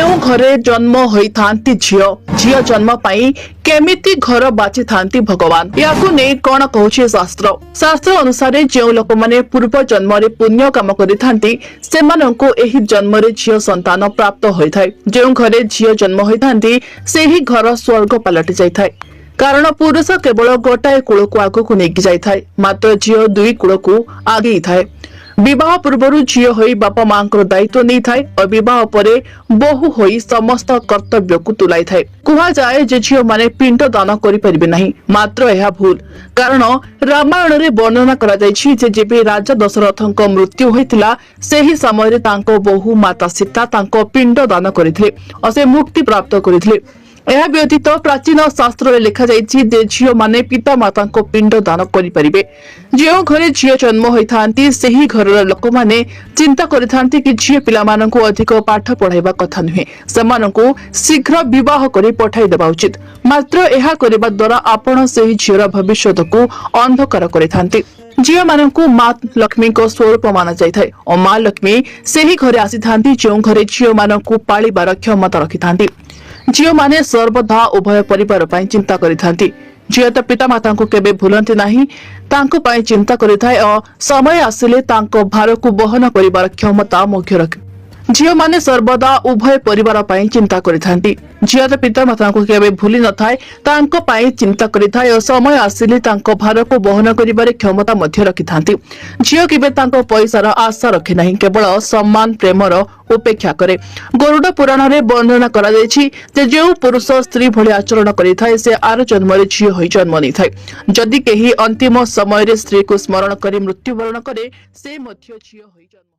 ଯେଉଁ ଘରେ ଜନ୍ମ ହୋଇଥାନ୍ତି ଝିଅ, ଝିଅ ଜନ୍ମ ପାଇଁ କେମିତି ଘର ବାଛିଥାନ୍ତି ଭଗବାନ, ଏହାକୁ ନେଇ କଣ କହୁଛି ଶାସ୍ତ୍ର? ଶାସ୍ତ୍ର ଅନୁସାରେ ଯେଉଁ ଲୋକମାନେ ପୂର୍ବ ଜନ୍ମରେ ପୁଣ୍ୟ କାମ କରିଥାନ୍ତି, ସେମାନଙ୍କୁ ଏହି ଜନ୍ମରେ ଝିଅ ସନ୍ତାନ ପ୍ରାପ୍ତ ହୋଇଥାଏ। ଯେଉଁ ଘରେ ଝିଅ ଜନ୍ମ ହୋଇଥାନ୍ତି, ସେହି ଘର ସ୍ୱର୍ଗ ପାଲଟି ଯାଇଥାଏ। କାରଣ ପୁରୁଷ କେବଳ ଗୋଟାଏ କୂଳକୁ ଆଗକୁ ନେଇକି ଯାଇଥାଏ, ମାତ୍ର ଝିଅ ଦୁଇ କୂଳକୁ ଆଗେଇଥାଏ। ବିବାହ ପୂର୍ବରୁ ଝିଅ ହୋଇ ବାପା ମାଙ୍କର ଦାୟିତ୍ୱ ନେଇଥାଏ ଓ ବିବାହ ପରେ ବୋହୂ ହୋଇ ସମସ୍ତ କର୍ତ୍ତବ୍ୟକୁ ତୁଲାଇଥାଏ। କୁହାଯାଏ ଯେ ଝିଅମାନେ ପିଣ୍ଡ ଦାନ କରିପାରିବେ ନାହିଁ, ମାତ୍ର ଏହା ଭୁଲ। କାରଣ ରାମାୟଣରେ ବର୍ଣ୍ଣନା କରାଯାଇଛି ଯେ ଯେବେ ରାଜା ଦଶରଥଙ୍କ ମୃତ୍ୟୁ ହୋଇଥିଲା, ସେହି ସମୟରେ ତାଙ୍କ ବୋହୂ ମାତା ସୀତା ତାଙ୍କ ପିଣ୍ଡ ଦାନ କରିଥିଲେ ଓ ସେ ମୁକ୍ତି ପ୍ରାପ୍ତ କରିଥିଲେ। ଏହା ବ୍ୟତୀତ ପ୍ରାଚୀନ ଶାସ୍ତ୍ରରେ ଲେଖାଯାଇଛି ଯେ ଝିଅମାନେ ପିତାମାତାଙ୍କ ପିଣ୍ଡ ଦାନ କରିପାରିବେ। ଯେଉଁ ଘରେ ଝିଅ ଜନ୍ମ ହୋଇଥାନ୍ତି, ସେହି ଘରର ଲୋକମାନେ ଚିନ୍ତା କରିଥାନ୍ତି କି ଝିଅ ପିଲାମାନଙ୍କୁ ଅଧିକ ପାଠ ପଢାଇବା କଥା ନୁହେଁ, ସେମାନଙ୍କୁ ଶୀଘ୍ର ବିବାହ କରି ପଠାଇ ଦେବା ଉଚିତ। ମାତ୍ର ଏହା କରିବା ଦ୍ୱାରା ଆପଣ ସେହି ଝିଅର ଭବିଷ୍ୟତକୁ ଅନ୍ଧକାର କରିଥାନ୍ତି। ଝିଅମାନଙ୍କୁ ମା ଲକ୍ଷ୍ମୀଙ୍କ ସ୍ୱରୂପ ମାନାଯାଇଥାଏ ଓ ମା ଲକ୍ଷ୍ମୀ ସେହି ଘରେ ଆସିଥାନ୍ତି, ଯେଉଁ ଘରେ ଝିଅମାନଙ୍କୁ ପାଳିବାର କ୍ଷମତା ରଖିଥାନ୍ତି। ଝିଅମାନେ ସର୍ବଦା ଉଭୟ ପରିବାର ପାଇଁ ଚିନ୍ତା କରିଥାନ୍ତି। ଝିଅ ତ ପିତାମାତାଙ୍କୁ କେବେ ଭୁଲନ୍ତି ନାହିଁ, ତାଙ୍କ ପାଇଁ ଚିନ୍ତା କରିଥାଏ ଓ ସମୟ ଆସିଲେ ତାଙ୍କ ଭାରକୁ ବହନ କରିବାର କ୍ଷମତା ମଧ୍ୟ ରଖେ। ଝିଅମାନେ ସର୍ବଦା ଉଭୟ ପରିବାର ପାଇଁ ଚିନ୍ତା କରିଥାନ୍ତି। ଝିଅ ତ ପିତାମାତାଙ୍କୁ କେବେ ଭୁଲି ନଥାଏ, ତାଙ୍କ ପାଇଁ ଚିନ୍ତା କରିଥାଏ ଓ ସମୟ ଆସିଲେ ତାଙ୍କ ଭାରକୁ ବହନ କରିବାରେ କ୍ଷମତା ମଧ୍ୟ ରଖିଥାନ୍ତି। ଝିଅ କେବେ ତାଙ୍କ ପଇସାର ଆଶା ରଖେ ନାହିଁ, କେବଳ ସମ୍ମାନ, ପ୍ରେମର ଉପେକ୍ଷା କରେ। ଗରୁଡ ପୁରାଣରେ ବର୍ଣ୍ଣନା କରାଯାଇଛି ଯେ ଯେଉଁ ପୁରୁଷ ସ୍ତ୍ରୀ ଭଳି ଆଚରଣ କରିଥାଏ, ସେ ଆର ଜନ୍ମରେ ଝିଅ ହୋଇ ଜନ୍ମ ନେଇଥାଏ। ଯଦି କେହି ଅନ୍ତିମ ସମୟରେ ସ୍ତ୍ରୀକୁ ସ୍ମରଣ କରି ମୃତ୍ୟୁବରଣ କରେ, ସେ ମଧ୍ୟ ଝିଅ ହୋଇ ଜନ୍ମ